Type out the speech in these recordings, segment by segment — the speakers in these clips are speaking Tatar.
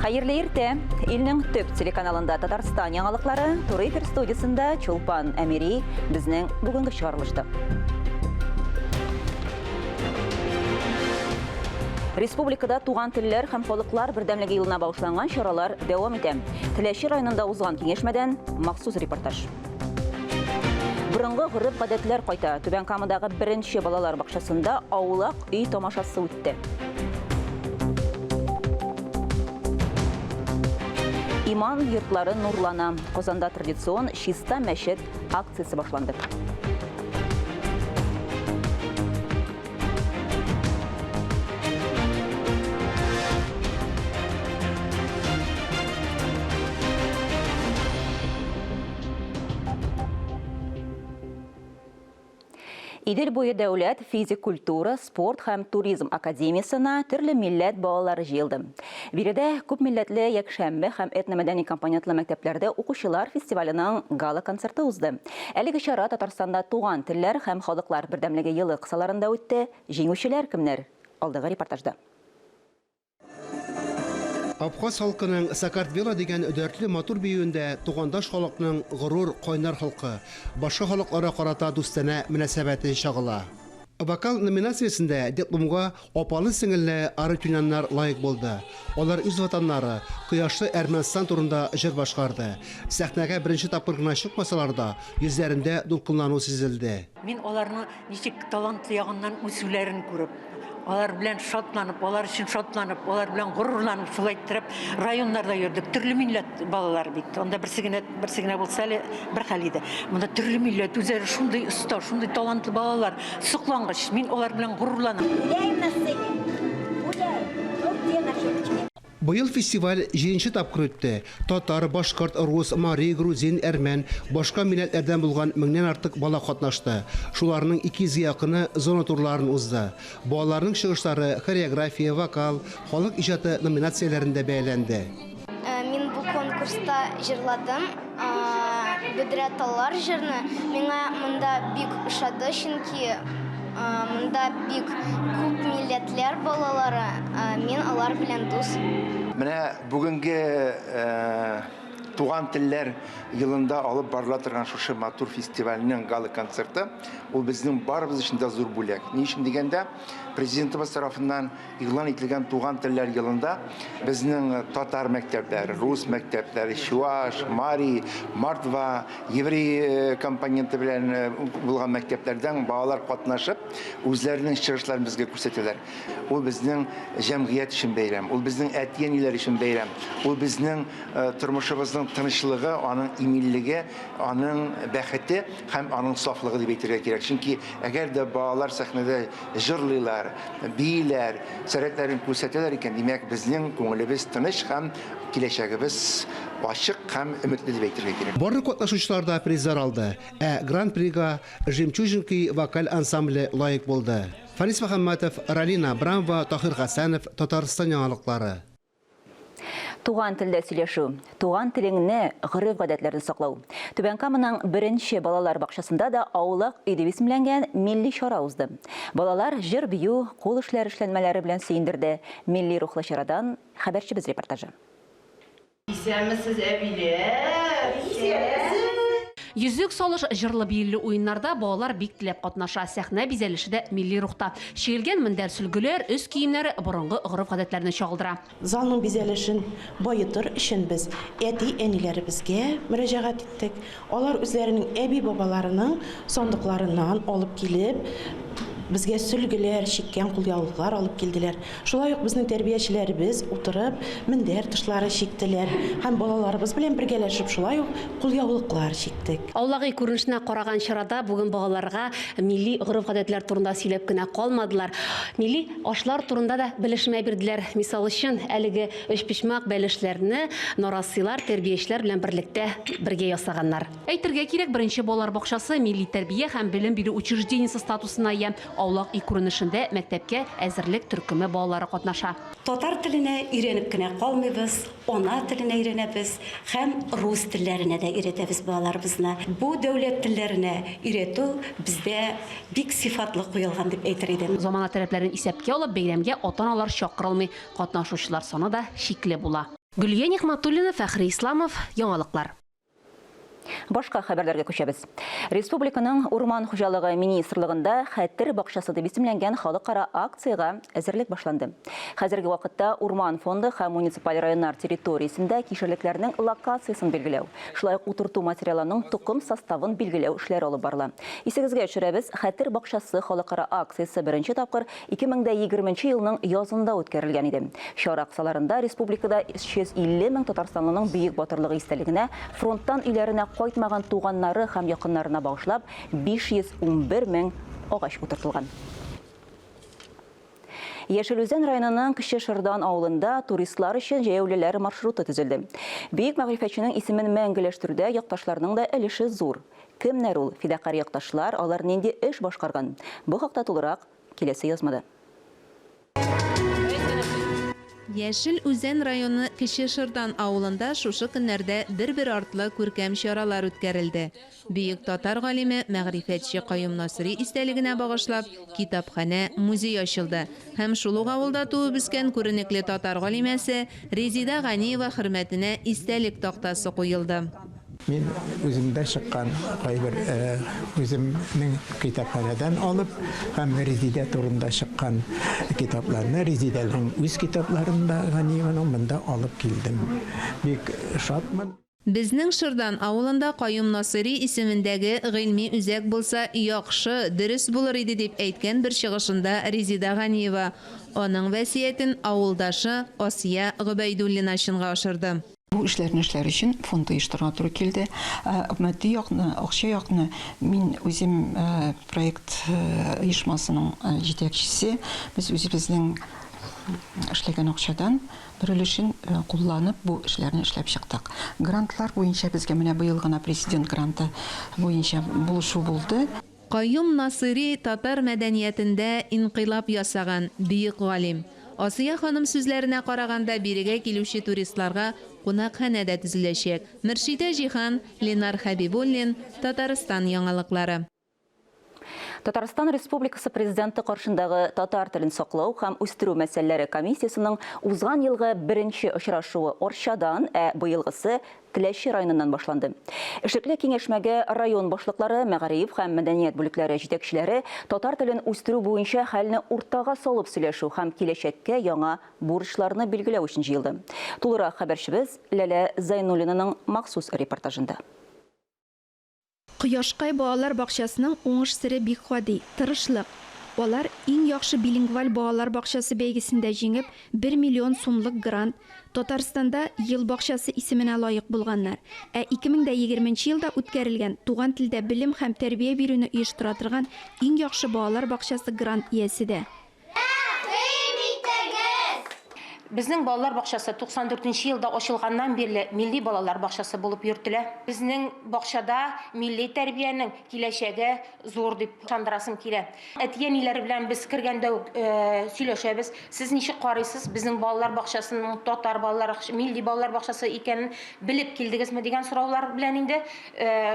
Хәерле иртә! Илнең төп телеканалында Татарстан яңалыклары, туры эфир студиясендә Чулпан Әмири безнең бүгенге чыгарылышта. Республикада туган телләр һәм халыклар бердәмлеге елына багышланган чаралар дәвам итә. Теләче районында узган киңәшмәдән махсус репортаж. Борынгы гореф-гадәтләр кайта. Түбән Камадагы беренче балалар бакчасында аулак өй тамашасы үтте. Иман йортлары нурлана. Казанда традицион Чиста мәчет акциясе башланды. Идел буе дәүләт физик культура, спорт һәм туризм академиясенә төрле милләт балалары җыелды. Биредә күп милләтле якшәмбе һәм этномәдәни компонентлы мәктәпләрдә укучылар фестиваленең гала-концерты узды. Әлеге чара Татарстанда Туган телләр һәм халыклар бердәмлеге елы кысаларында үтте. Җиңүчеләр кемнәр? Алдагы репортажда. Абхаз халкының Сакартвела дигән дәртле матур биюендә тугандаш халыкның горур, кайнар холкы, башка халыкларга карата дустанә мөнәсәбәте чагыла. Вокал номинациясендә дипломга апалы-сеңелле Арутюняннар лаек булды. Алар үз ватаннары, кояшлы Әрмәнстан турында җыр башкарды. Сәхнәгә беренче тапкыр гына чыкмасалар да, йөзләрендә дулкынлану сизелде. Мин аларны ничек талантлы ягыннан үсүләрен күреп, алар белән шатланып, алар өчен шатланып, алар белән горурланып, шулай иттереп районнарда йөрдек. Төрле милләт балалары бит. Анда берсе генә, берсе генә булса әле бер хәл иде. Монда төрле милләт, үзләре шундый оста, шундый талантлы балалар. Соклангыч, мин алар белән горурланам. Гуляем на сцене, гуляем, ну где наши ручки? Быел фестиваль җиденче тапкыр үтте. Татар, башкорт, рус, мари, грузин, әрмән, башка милләтләрдән булган меңнән артык бала катнашты. Шуларның 200 гә якыны зона турларын узды. Балаларның чыгышлары хореография, вокал, халык иҗаты номинацияләрендә бәяләнде. Мин бу конкурста җырладым. Бөдрә таллар җырны. Миңа монда бик ошады, чөнки монда бик күп милләтләр балалары, мин алар белән дус. Менә бүгенге Туган телләр елында алып барыла торган шушы матур фестивальнең гала-концерты, ул безнең барыбыз өчен дә зур бүләк. Ни өчен дигәндә, Президентыбыз тарафыннан Игълан ителгән Туган телләр елында безнең татар мәктәпләре, рус мәктәпләре, чуаш, мари, мордва, еврей компоненты белән булган мәктәпләрдән балалар катнашып, үзләренең чыгышларын безгә күрсәтәләр. Ул безнең җәмгыять өчен бәйрәм, ул безнең әти-әниләр өчен бәйрәм, ул безнең тормышыбызның тынычлыгы, аның иминлеге, аның бәхете һәм аның сафлыгы дип әйтергә кирәк. Чөнки әгәр дә балалар сәхнәдә җырлыйлар, бииләр, сәләтләрен күрсәтәләр икән, димәк, безнең күңелебез тыныч һәм киләчәгебез ачык һәм өметле дип әйтергә кирәк. Барлык катнашучылар да призлар алды, ә Гран-прига Жемчужинки вокаль ансамбле лаек булды. Фәнис Мөхәммәтов, Ралина Абрамова, Таһир Хәсәнов, Татарстан яңалыклары. Туган телдә сөйләшү, туган телеңне, гореф-гадәтләрне саклау. Түбән Каманың беренче балалар бакчасында да Аулак өй дип исемләнгән милли чара узды. Балалар җыр-бию, кул эшләре эшләнмәләре белән сөендерде. Милли рухлы чарадан хәбәрчебез репортажы. Исәнмесез, әбиләр! Исәнмесез! Йөзек салыш, җырлы-биюле уеннарда балалар бик теләп катнаша. Сәхнә бизәлеше дә милли рухта. Чигелгән мендәр-сөлгеләр, өс киемнәре борынгы гореф-гадәтләрне чагылдыра. Залның бизәлешен баетыр өчен без әти-әниләребезгә мөрәҗәгать иттек. Алар үзләренең әби-бабаларының сандыкларыннан алып килеп, безгә сөлгеләр, чиккән кулъяулыклар алып килделәр. Шулай ук безнең тәрбиячеләребез утырып, мендәр тышлары чиктеләр һәм балаларыбыз белән бергәләшеп шулай ук кулъяулыклар чиктек. Аулак өй күренешенә караган чарада бүген балаларга милли гореф-гадәтләр турында сөйләп кенә калмадылар, милли ашлар турында да белешмә бирделәр. Мисал өчен, әлеге өчпочмак бәлешләрне нарасыйлар тәрбиячеләр белән берлектә бергә ясаганнар. Әйтергә кирәк, беренче балалар бакчасы милли тәрбия һәм белем бирү учреждениесе статусына ия. Аулак өй күренешендә мәктәпкә әзерлек төркеме балалары катнаша. Татар теленә өйрәнеп кенә калмыйбыз, ана теленә өйрәнәбез һәм рус телләренә дә өйрәтәбез балаларыбызны. Бу дәүләт телләренә өйрәтү бездә бик сыйфатлы куелган дип әйтер идем. Замана таләпләрен исәпкә алып, бәйрәмгә ата-аналар чакырылмый, катнашучылар саны да чикле була. Гөлия Нигъмәтуллина, Фәхри Исламов, Яңалыклар. Башка хәбәрләргә күчәбез. Республиканың Урман хуҗалыгы министрлыгында Хәтер бакчасы дип исемләнгән халыкара акциягә әзерлек башланды. Хәзерге вакытта Урман фонды һәм муниципаль районнар территориясендә кишәрлекләрнең локациясен билгеләү, шулай ук утырту материалының токым составын билгеләү эшләре алып барыла. Исегезгә төшерәбез, Хәтер бакчасы халыкара акциясе беренче тапкыр 2020 нче елның язында үткәрелгән иде. Чара кысаларында республикада 350 мең татарстанлының бөек батырлыгы истәлегенә фронттан өйләренә кайтмаган туганнары һәм якыннарына багышлап 511 мең агач утыртылган. Яшел Үзән районының Кече Шырдан авылында туристлар өчен җәяүлеләр маршруты төзелде. Бөек мәгърифәтченең исемен мәңгеләштерүдә якташларның да өлеше зур. Кемнәр ул фидакарь якташлар, алар нинди эш башкарган? Бу хакта тулырак киләсе язмада. Яшел Үзән районы Кече Шырдан авылында шушы көннәрдә бер-бер артлы күркәм чаралар үткәрелде. Бөек татар галиме, мәгърифәтче Каюм Насыйри истәлегенә багышлап, китапханә, музей ачылды һәм шул ук авылда туып үскән күренекле татар галимәсе Резида Ганиева хөрмәтенә истәлек тактасы куелды. Мин үземдә чыккан кайбер үземнең китапханәдән алып һәм Резидә турында чыккан китапларны, Резидәнең үз китапларын да Ганиеваның монда алып килдем. Бик шатмын. Безнең Шырдан авылында Каюм Насыйри исемендәге гыйльми үзәк булса, яхшы, дөрес булыр иде, дип әйткән бер чыгышында Резида Ганиева. Аның вәсыятен авылдашы Асия Гобәйдуллина чынга ашырды. Бу эшләрне эшләр өчен фонд оештырырга туры килде. Матди якны, акча якны мин үзем проект оешмасының җитәкчесе. Без үзебезнең эшләгән акчадан бер өлешен кулланып бу эшләрне эшләп чыктык. Грантлар буенча безгә менә быел гына президент гранты буенча булышу булды. Каюм Насыйри татар мәдәниятендә инкыйлаб ясаган бөек галим. Асия ханым сүзләренә караганда, бирегә килүче туристларга кунакханә дә төзеләчәк. Мөршидә Җиһан, Ленар Хәбибуллин, Татарстан яңалыклары. Татарстан Республикасы Президенты каршындагы татар телен саклау һәм үстерү мәсьәләләре комиссиясенең узган елгы беренче очрашуы Арчадан, ә быелгысы Теләче районыннан башланды. Эшлекле киңәшмәгә район башлыклары, мәгариф һәм мәдәният бүлекләре җитәкчеләре татар телен үстерү буенча хәлне уртага салып сөйләшү һәм киләчәккә яңа бурычларны билгеләү өчен җыелды. Тулырак хәбәрчебез Ләлә Зәйнуллинаның махсус репортажында. Кояшкай балалар бакчасының уңыш сере бик гади, тырышлык. Алар Иң яхшы билингваль балалар бакчасы бәйгесендә җиңеп, бер миллион сумлык грант, Татарстанда Ел бакчасы исеменә лаек булганнар. Ә 2020 нче елда үткәрелгән Туган телдә белем һәм тәрбия бирүне оештыра торган иң яхшы балалар бакчасы грант иясе дә. Рәхим итегез! Безнең балалар бакчасы 94 нче елда ачылганнан бирле милли балалар бакчасы булып йөртелә. Безнең бакчада милли тәрбиянең киләчәге зур дип ышандырасым килә. Әти-әниләр белән без кергәндә үк сөйләшәбез. Сез ничек карыйсыз, безнең балалар бакчасының татар балалар, милли балалар бакчасы икәнен белеп килдегезме дигән сораулар белән инде.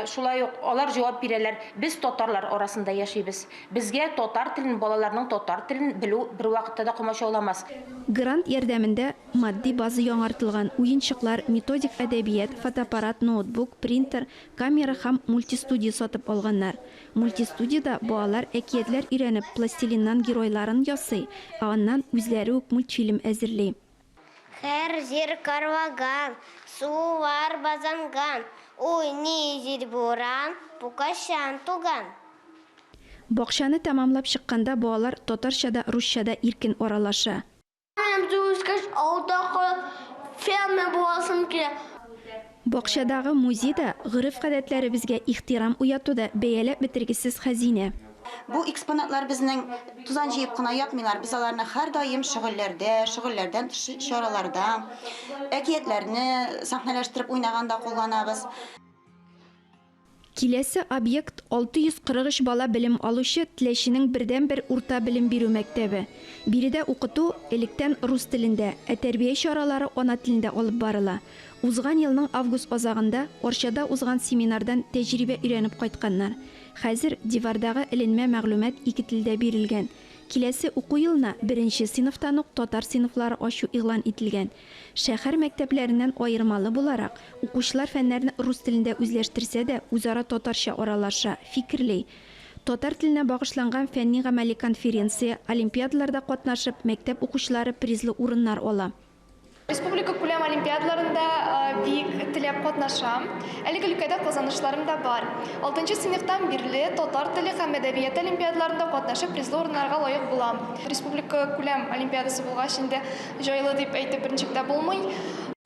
Шулай ук алар җавап бирәләр, без татарлар арасында яшибез. Безгә татар телен, балаларның татар телен белү бервакытта да комачауламас. Грант ярдәмендә матди база яңартылган, уенчыклар, методик әдәбият, фотоаппарат, ноутбук, принтер, камера һәм мультистудия сатып алганнар. Мультистудиядә балалар әкиятләр өйрәнеп, пластилиннан геройларын ясый, ә аннан үзләре үк мультфильм әзерли. Һәр җир карлаган, сулар базанган, Уйный җил буран, бу кайчан туган? Бакчаны тәмамлап чыкканда балалар татарча да, русча да иркен аралаша. Минем зур үскәч авылда калып фермер буласым килә. Бакчадагы музей да гореф-гадәтләребезгә ихтирам уятуда бәяләп бетергесез хәзинә. Бу экспонатлар безнең тузан җыеп кына ятмыйлар, без аларны һәрдаим шөгыльләрдә, шөгыльләрдән тыш чараларда, әкиятләрне сәхнәләштереп уйнаганда кулланабыз. Киләсе объект, 643 бала белем алучы Теләченең бердәнбер урта белем бирү мәктәбе. Биредә укыту, электән рус телендә, ә тәрбия чаралары ана телендә алып барыла. Узган елның август азагында Арчада узган семинардан тәҗрибә өйрәнеп кайтканнар. Хәзер дивардагы эленмә мәгълүмат ике телдә бирелгән. Киләсе уку елына беренче сыйныфтан ук татар сыйныфлары ачу игълан ителгән. Шәһәр мәктәпләреннән аермалы буларак, укучылар фәннәрне рус телендә үзләштерсә дә, үзара татарча аралаша, фикерли. Татар теленә багышланган фәнни-гамәли конференция, олимпиадаларда катнашып, мәктәп укучылары призлы урыннар ала. Республика күләм олимпиадаларында бик теләп катнашам. Әлеге өлкәдә казанышларым да бар. Алтынчы сыйныфтан бирле татар теле һәм әдәбияты олимпиадаларында катнашып призлы урыннарга лаек булам. Республика күләм олимпиадасы булгач инде җайлы дип әйтеп берничек тә булмый.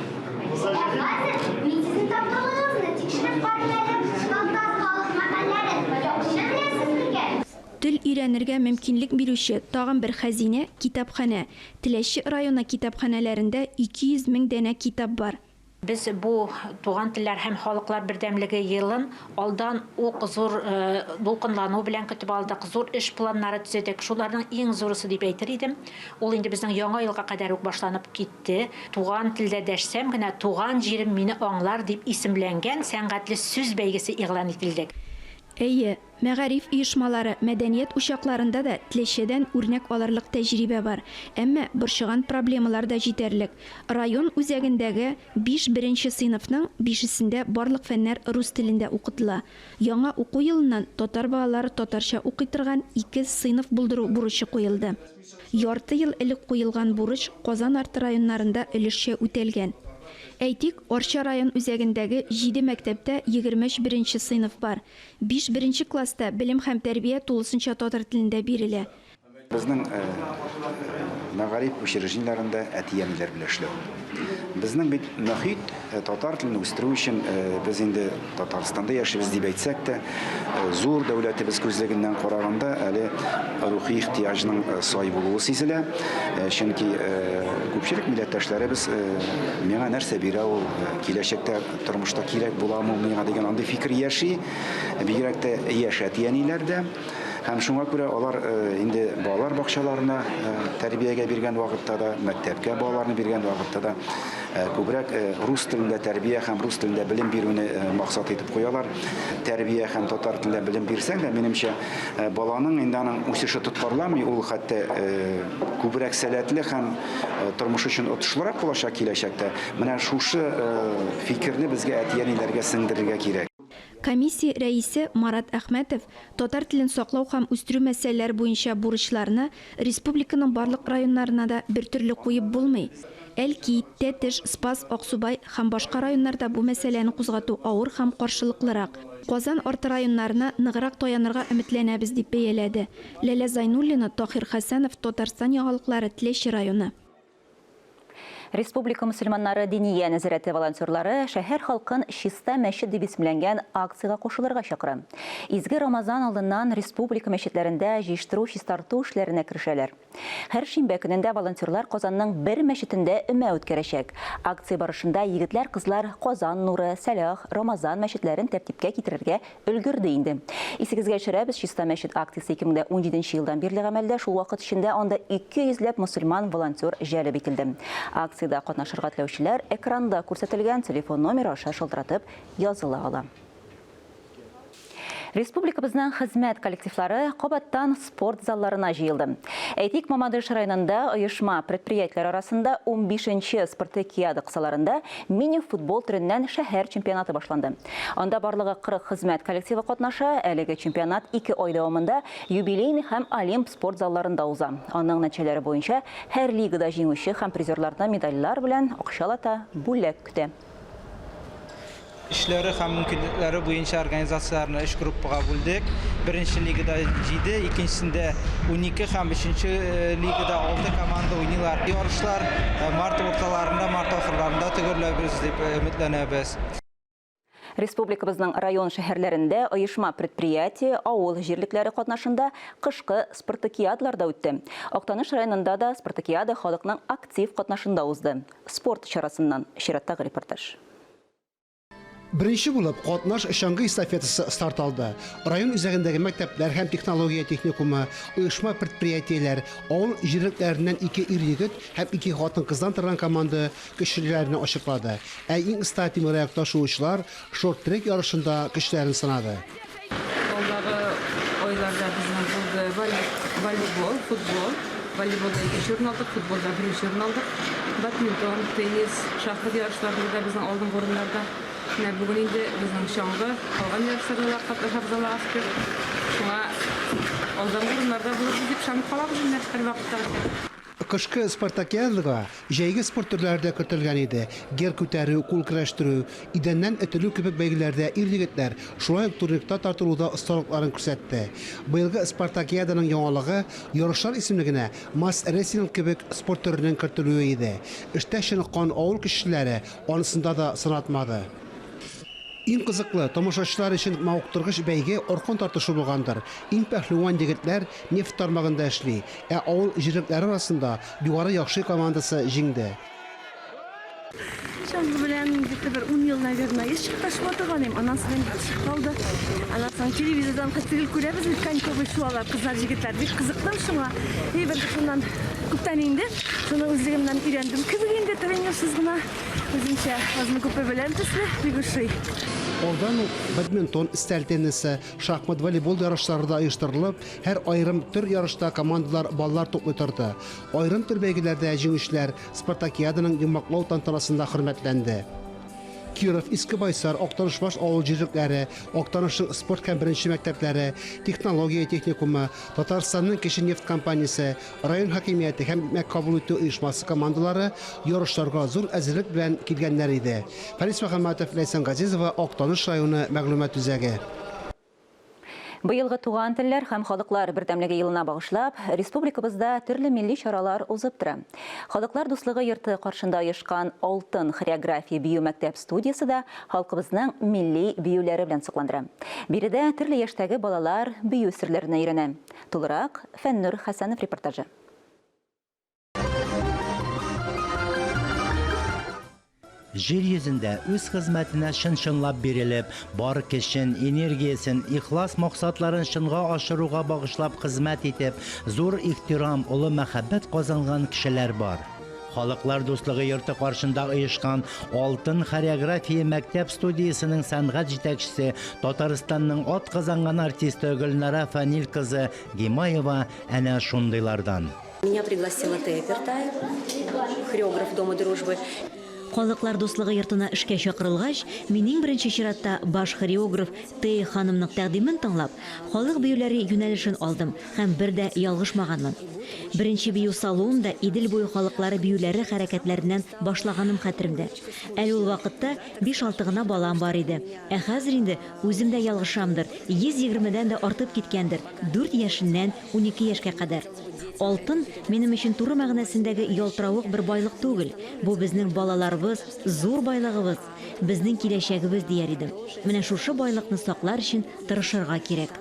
Ә хәзер мин сезнең тапкырлыгыгызны тикшереп карыйм әле. Татар халык мәкальләрен яхшы беләсез микән? Тел өйрәнергә мөмкинлек бирүче тагын бер хәзинә, китапханә. Теләче районы китапханәләрендә 200 мең данә китап бар. Без бу Туган телләр һәм халыклар бердәмлеге елын алдан ук зур дулкынлану белән көтеп алдык, зур эш планнары төзедек. Шуларның иң зурысы дип әйтер идем, ул инде безнең Яңа елга кадәр үк башланып китте. Туган телдә дәшсәм генә, туган җирем мине аңлар дип исемләнгән сәнгатьле сүз бәйгесе игълан ителде. Әйе, мәгариф оешмалары, мәдәният учакларында да Тләчәдән үрнәк алырлык тәҗрибә бар. Әмма борчыган проблемалар да җитәрлек. Район үзәгендәге биш беренче сыйныфның бишесендә барлык фәннәр рус телендә укытыла. Яңа уку елыннан татар балалары татарча укый торган ике сыйныф булдыру бурычы куелды. Ярты ел элек куелган бурыч Казан арты районнарында өлешчә үтәлгән. Әйтик, Арча район үзәгендәге җиде мәктәптә 23 беренче сыйныф бар. Биш беренче класста белем һәм тәрбия тулысынча татар телендә бирелә. Безнең мәгариф учреждениеләрендә әти-әниләр белән эшләү. Безнең бит мөхит татар телен үстерү өчен без инде Татарстанда яшибез дип әйтсәк тә, зур дәүләтебез күзлегеннән караганда әле рухи ихтыяҗның сай булуы сизелә. Чөнки күпчелек милләттәшләребез миңа нәрсә бирә ул, киләчәктә тормышта кирәк буламы ул миңа дигән андый фикер яши. Бигрәк тә яшь әти-әниләрдә. Һәм шуңа күрә алар инде балалар бакчаларына тәрбиягә биргән вакытта да, мәктәпкә балаларны биргән вакытта да күбрәк рус телендә тәрбия һәм рус телендә белем бирүне максат итеп куялар. Тәрбия һәм татар телендә белем бирсәң дә, минемчә, баланың инде аның үсеше тоткарламый, ул хәтта күбрәк сәләтле һәм тормыш өчен отышлырак булачак киләчәктә. Менә шушы фикерне безгә әти-әниләргә сеңдерергә кирәк. Комиссия рәисе Марат Әхмәтов татар телен саклау һәм үстерү мәсьәләләре буенча бурычларны республиканың барлык районнарына да бертөрле куеп булмый. Әлки, Тәтеш, Спас, Аксубай һәм башка районнарда бу мәсьәләне кузгату авыр һәм каршылыклырак. Казан арты районнарына ныграк таянырга өметләнәбез, дип бәяләде. Ләлә Зайнуллина, Таһир Хәсәнов, Татарстан яңалыклары, Тләче районы. Республика мөселманнары Диния нәзарәте волонтерлары шәһәр халкын Чиста мәчет дип исемләнгән акциягә кушылырга чакыра. Изге Рамазан алдыннан республика мәчетләрендә җыештыру-чистарту эшләренә керешәләр. Һәр шимбә көнендә волонтерлар Казанның бер мәчетендә өмә үткәрәчәк. Акция барышында егетләр-кызлар Казан нуры, Сәлах, Рамазан мәчетләрен тәртипкә китерергә Өлгерде инде. Исегезгә төшерәбез, Чиста мәчет акциясе 2017 елдан бирле гамәлдә, шул вакыт эчендә анда 200 ләп мөселман волонтер җәлеп ителде. Акциядә катнашырга теләүчеләр экранда күрсәтелгән телефон номеры аша шалтыратып языла ала. Республикабызның хезмәт коллективлары кабаттан спорт залларына җыелды. Әйтик, Мамадыш районында оешма предприятиеләр арасында 15 нче спартакиада кысаларында мини-футбол төреннән шәһәр чемпионаты башланды. Анда барлыгы 40 хезмәт коллективы катнаша. Әлеге чемпионат ике ай дәвамында Юбилейный һәм Олимп спорт залларында уза. Аның нәтиҗәләре буенча һәр лигада җиңүче һәм призерларны медальләр белән акчалата бүләк көтә. Эшләре һәм мөмкинлекләре буенча организацияләрне өч группага бүлдек. Беренче лигада җиде, икенчесендә 12 һәм өченче лигада алты команда уйныйлар. Ярышлар март урталарында, март ахырларында төгәлләбез дип өметләнәбез. Республикабызның район-шәһәрләрендә оешма-предприятие, авыл җирлекләре катнашында кышкы спартакиадалар да үтте. Актаныш районында да спартакиада халыкның актив катнашында узды. Спорт чарасыннан чираттагы репортаж. Беренче булып катнаш чаңгы эстафетасы старт алды. Район үзәгендәге мәктәпләр һәм технология техникумы, оешма-предприятиеләр, авыл җирлекләреннән ике ир-егет һәм ике хатын-кыздан торган команда көчлеләрне ачыклады. Ә иң оста тимераякта шуучылар шорт-трек ярышында көчләрен сынады. Алдагы айларда. Ярышларда безнең булды волейбол, футбол. Волейболда икенче урын алдык, футболда беренче урын алдык. Бадминтон, теннис, шахмат ярышларында да безнең алдынгы урыннарда. Менә бүген инде безнең чаңгы, калган ярышларда да катнашабыз, Аллага шөкер. Шуңа алдынгы урыннарда булырбыз дип ышанып калабыз инде, һәрвакыттагыча. Кышкы спартакиадага җәйге спорт төрләре дә кертелгән иде. Гер күтәрү, кул көрәштерү, идәннән этелү кебек бәйгеләрдә ир-егетләр шулай ук турникта тартылуда осталыкларын күрсәтте. Быелгы спартакиаданың яңалыгы, ярышлар исемлегенә мас-рестлинг кебек спорт төренең кертелүе иде. Эштә чыныккан авыл кешеләре анысында да сынатмады. Иң кызыклы, тамашачылар өчен мавыктыргыч бәйге аркан тартышу булгандыр. Иң пәһлеван егетләр нефть тармагында эшли, ә авыл җирлекләре арасында Югары Яхшый командасы җиңде. Чаңгы белән где-то бер ун ел, наверное, еш чыкта шуа торган идем. Аннан соң инде төшеп калды. Аннан соң телевизордан хәтта гел күрәбез бит, коньковый шуалар, кызлар, җегетләр. Бик кызыктым шуңа. И бер шуннан күптән инде шуны үзлегемнән өйрәндем кебек инде, тренерсыз гына. Үземчә азмы күпме беләм төсле, бик ошый. Алдан ук бадминтон, өстәл теннисы, шахмат, волейбол ярышлары да оештырылып, һәр аерым төр ярышта командалар баллар туплый торды. Аерым төр бәйгеләрдә җиңүчеләр спартакиаданың йомгаклау тантанасында хөрмәтләнде. Киров, Иске Байсар, Актанышбаш авыл җирлекләре, Актанышның спорт һәм беренче мәктәпләре, технология техникумы, Татарстанның кече нефть компаниясе, Район хакимияте һәм икмәк кабул итү оешмасы командалары ярышларга зур әзерлек белән килгәннәр иде. Фәнис Мөхәммәтов, Ләйсән Газизова, Актаныш районы мәгълүмат үзәге. Быелгы Туган телләр һәм халыклар бердәмлеге елына багышлап, республикабызда төрле милли чаралар узып тора. Халыклар дуслыгы йорты каршында оешкан Алтын хореография бию мәктәп студиясе дә халкыбызның милли биюләре белән сокландыра. Биредә төрле яшьтәге балалар бию серләренә өйрәнә. Тулырак Фәннур Хәсәнов репортажы. Җир йөзендә үз хезмәтенә чын-чынлап бирелеп, бар көчен, энергиясен, ихлас максатларын чынга ашыруга багышлап хезмәт итеп, зур ихтирам, олы мәхәббәт казанган кешеләр бар. Халыклар дуслыгы йорты каршында оешкан Алтын хореография мәктәп студиясенең сәнгать җитәкчесе, Татарстанның атказанган артисты Гөлнара Фәнил кызы Гимаева әнә шундыйлардан. Меня пригласила Тея Пертаева, хореограф Дома дружбы. Халыклар дуслыгы йортына эшкә чакырылгач, мин иң беренче чиратта баш хореограф Тея ханымның тәкъдимен тыңлап, халык биюләре юнәлешен алдым һәм бер дә ялгышмаганмын. Беренче бию салуым да Идел буе халыклары биюләре хәрәкәтләреннән башлаганым хәтеремдә. Әле ул вакытта биш-алты гына балам бар иде. Ә хәзер инде үзем дә ялгышамдыр, 120 дән дә артып киткәндер, дүрт яшеннән 12 яшькә кадәр. Алтын, минем өчен туры мәгънәсендәге ялтыравык бер байлык түгел, бу безнең балаларыбыз, зур байлыгыбыз, безнең киләчәгебез дияр идем. Менә шушы байлыкны саклар өчен тырышырга кирәк.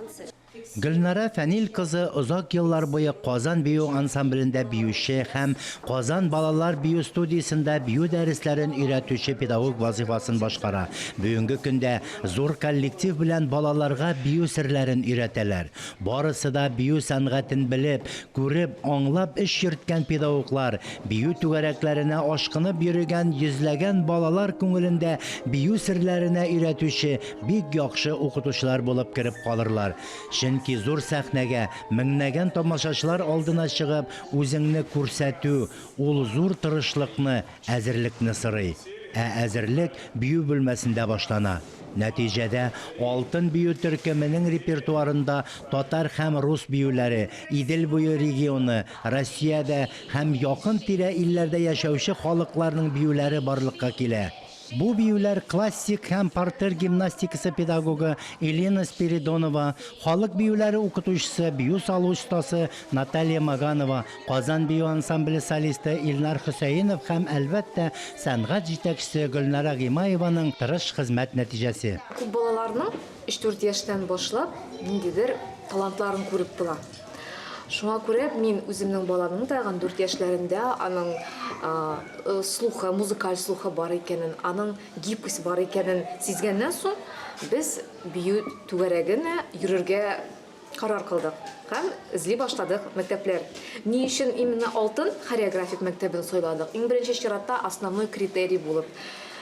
Гөлнара Фәнил кызы озак еллар буе Казан бию ансамблендә биюче һәм Казан балалар бию студиясендә бию дәресләрен өйрәтүче педагог вазыйфасын башкара. Бүгенге көндә зур коллектив белән балаларга бию серләрен өйрәтәләр. Барысы да бию сәнгатен белеп, күреп, аңлап эш йөрткән педагоглар, бию түгәрәкләренә ашкынып йөрегән йөзләгән балалар күңелендә бию серләренә өйрәтүче бик яхшы укытучылар булып кереп калырлар. Чөнки зур сәхнәгә, меңнәгән тамашачылар алдына чыгып, үзеңне күрсәтү, ул зур тырышлыкны, әзерлекне сорый. Ә әзерлек бию бүлмәсендә башлана. Нәтиҗәдә, Алтын бию төркеменең репертуарында татар һәм рус биюләре, Идел буе регионы, Россиядә һәм якын-тирә илләрдә яшәүче халыкларның биюләре барлыкка килә. Бу биюләр классик һәм партер гимнастикасы педагогы Елена Спиридонова, халык биюләре укытучысы, бию салу остасы Наталья Маганова, Казан бию ансамбле солисты Илнар Хөсәенов һәм, әлбәттә, сәнгать җитәкчесе Гөлнара Гыймаеваның тырыш хезмәт нәтиҗәсе. Күп балаларның өч-дүрт яшьтән башлап ниндидер талантларын күреп була. Шуңа күрә мин үземнең баламның тагын дүрт яшьләрендә аның слухы, музыкаль слухы бар икәнен, аның гибкость бар икәнен сизгәннән соң, без бию түгәрәгенә йөрергә карар кылдык һәм эзли башладык мәктәпләр. Ни өчен именно Алтын хореографик мәктәбен сайладык? Иң беренче чиратта основной критерий булып.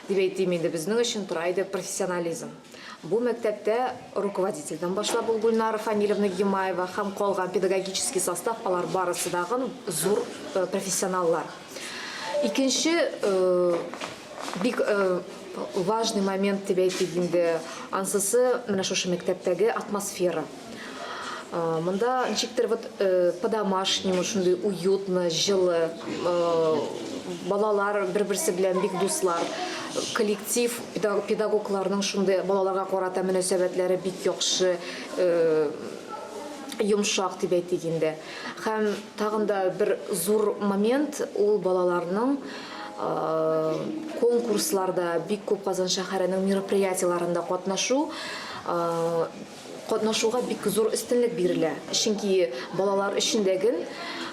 дип әйтим инде, безнең өчен тора иде профессионализм. Бу мәктәптә руководительдән башлап ул Гөлнара Фанилевна Гимаева һәм калган педагогический состав, алар барысы дагын зур профессионаллар. Икенче бик важный момент дип әйтик инде, ансысы менә шушы мәктәптәге атмосфера. Монда ничектер вот по-домашнему шундый уютно, җылы. Балалар бер-берсе белән бик дуслар. Коллектив, педагогларның шундый балаларга карата мөнәсәбәтләре бик яхшы, йомшак дип әйтик инде. Һәм тагын да бер зур момент, ул балаларның конкурсларда, бик күп Казан шәһәренең мероприятиеләрендә катнашу. Катнашуга бик зур өстенлек бирелә, чөнки балалар өчен дә гел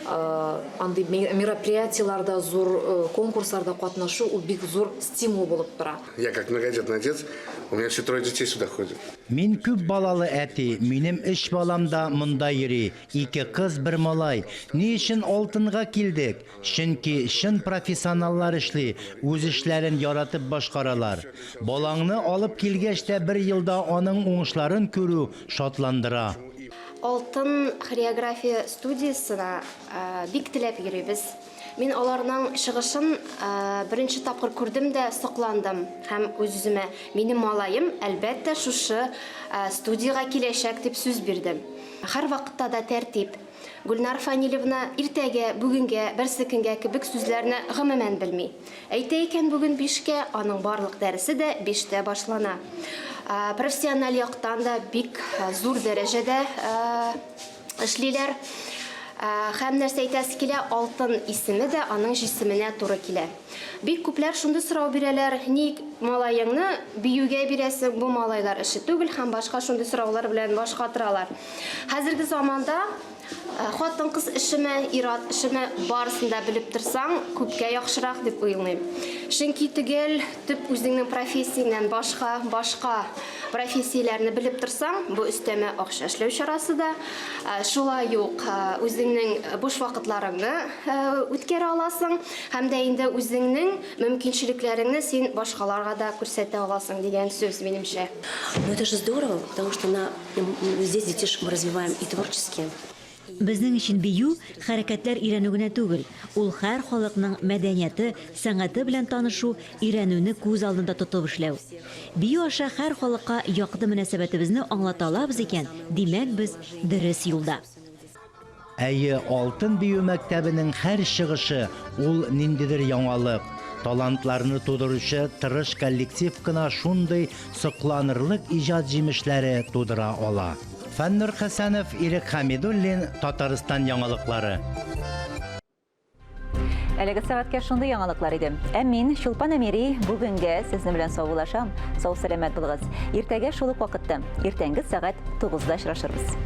андый мероприятиеләрдә, зур конкурсларда катнашу ул бик зур стимул булып тора. Я как многодетный отец, у меня все трое детей сюда ходят. Мин күп балалы әти, минем өч балам да монда йөри, ике кыз, бер малай. Ни өчен Алтынга килдек? Чөнки чын профессионаллар эшли, үз эшләрен яратып башкаралар. Балаңны алып килгәч тә бер елда аның уңышларын күрү шатландыра. Алтын хореография студиясенә бик теләп йөрибез. Мин аларның чыгышын беренче тапкыр күрдем дә сокландым һәм үз-үземә, минем малаем, әлбәттә, шушы студиягә киләчәк дип сүз бирдем. Һәрвакытта да тәртип, Гөлнар Фанилевна иртәгә, бүгенгә, берсекөнгә кебек сүзләрне гомумән белми. Әйтә икән бүген бишкә, аның барлык дәресе дә биштә башлана. Профессиональ яктан да бик зур дәрәҗәдә эшлиләр. Һәм нәрсә әйтәсе килә, Алтын исеме дә аның җисеменә туры килә. Бик күпләр шундый сорау бирәләр, ник малаеңны биюгә бирәсең, бу малайлар эше түгел һәм башка шундый сораулар белән баш катыралар. Хәзерге заманда хатын-кыз эшеме, ир-ат эшеме, барысын да белеп торсаң, күпкә яхшырак дип уйлыйм. Чөнки төгәл төп үзеңнең профессияңнән башка, башка профессияләрне белеп торсаң, бу өстәмә акча эшләү чарасы да, шулай ук үзеңнең буш вакытларыңны үткәрә аласың һәм дә инде үзеңнең мөмкинчелекләреңне син башкаларга да күрсәтә аласың дигән сүз, минемчә. Ну это же здорово, потому что на здесь детишек мы развиваем и творчески. Безнең өчен бию, хәрәкәтләр өйрәнү генә түгел, ул һәр халыкның мәдәнияты, сәнгате белән танышу, өйрәнүне күз алдында тотып эшләү. Бию аша һәр халыкка якты мөнәсәбәтебезне аңлата алабыз икән, димәк, без дөрес юлда. Әйе, Алтын бию мәктәбенең һәр чыгышы, ул ниндидер яңалык. Талантларны тудыручы тырыш коллектив кына шундый сокланырлык иҗат җимешләре тудыра ала. Фәннур Хәсәнов, Ирек Хәмидуллин, Татарстан яңалыклары. Әлеге сәгатькә шундый яңалыклар иде. Ә мин, Чулпан Әмири, бүгенгә сезнең белән саубуллашам. Сау-сәламәт булыгыз. Иртәгә шул ук вакытта, иртәнге сәгать 9-да очрашырбыз.